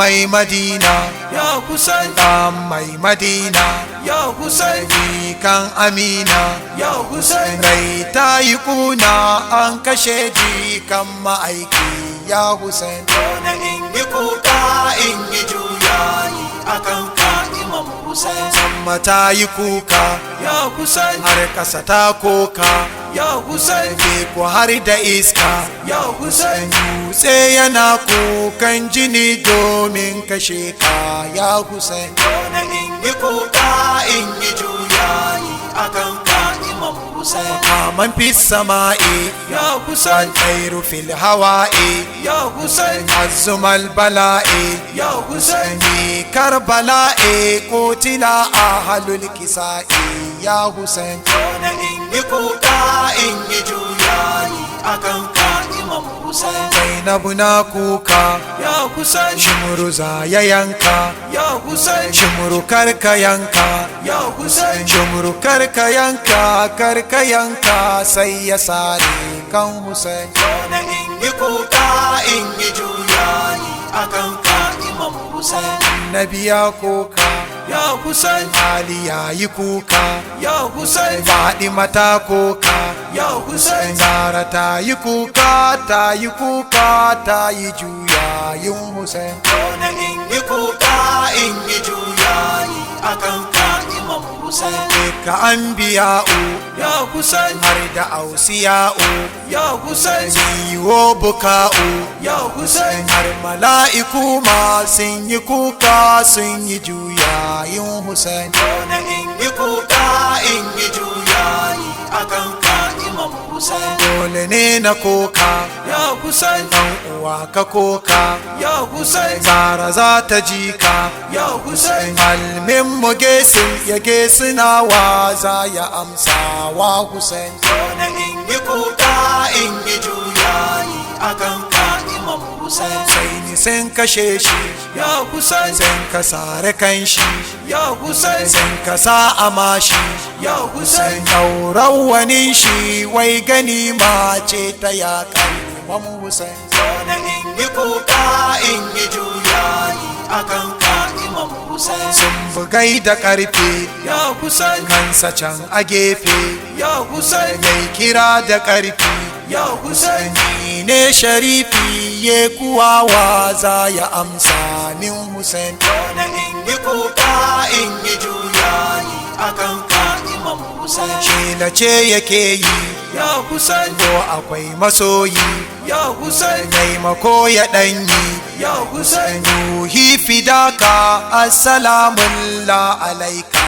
Mai Madina. Ya Hussein. Dan mai Madina. Ya Hussein. Kan Amina. Ya Hussein. Rai ta yi kuna an kashe jikan ma'aiki ya Hussein. Dole in yi kuka in yi juyayi akan ka, Imam Hussein. Sama ta yi kuka. Ya Hussein. Har ƙasa ta koka. Ya Hussein. Teku har da iska. Ya Hussein. Dutse yana kukan jini domin kashe ka ya Hussein. Dole in yi kuka in yi juyayi akan ka, Imam Hussein. Kaman fi sama'i. Ya Hussein. والطير في الهواء. Ya Hussein. عزم البلاء. Ya Hussein. في كربلاء قتل أهل الكساء يا حسين. Dole in yi kuka in yi juyayi akan ka, Imam Hussein. Zainabu na kuka. Ya Hussein. Shimuru za ya yanka. Ya Hussein. Shimuru karka yanka. Ya Hussein. Shimuru karka yanka, karka yanka, sai ya sare kan Hussein. Dole in yi kuka in yi juyayi akan ka, Imam Hussein. Nabi ya koka. Ya Hussein. Ali ya yi kuka. Ya Hussein. Fadima ta koka. Ya Hussein. Zara ta yi kuka, ta yi kuka, ta yi juyayin Hussein. Dole in yi kuka in yi juyayi akan ka, Imam Hussein. Ka an biya'u. Ya Hussein. Har da ausiya'u. Ya Hussein. Yiwo buka'u. Ya Hussein. Har mala'iku ma sun yi kuka, sun yi juyayin Hussein. Dole in yi kuka in yi juyayi akan ka, Imam Hussein. Dole ne na koka. Ya Hussein. Dan uwa ka koka. Ya Hussein. Zara za ta ji ka. Ya Hussein. Almin mu gesin ya gesinawa za ya amsa wa Hussein. Dole in yi kuka in yi juyayi akan ka, Imam Hussein. Sai ni sun kashe shi. Ya Hussein. Sun ka sare kan shi. Ya Hussein. Sun ka sa a mashi. Ya Hussein. Ɗaurawanin shi wai gani ma ce ta yaƙar Imam Hussein. Dole in yi kuka in yi juyayi akan ka, Imam Hussein. Sun bugai da ƙarfe. Ya Hussein. Kansa can a gefe. Ya Hussein. Yai kira da ƙarfi. Ya Hussein. Ni ne sharifi ye kuwa wa za ya amsa min Hussein. Dole in yi kuka in yi juyayi akan ka, Imam Hussein. Shela ce yake yi. Ya Hussein. Ko akwai masoyi. Ya Hussein. Taimako ya ɗanyi. Ya Hussein. Ruhi fidaka, assalamun la alaika.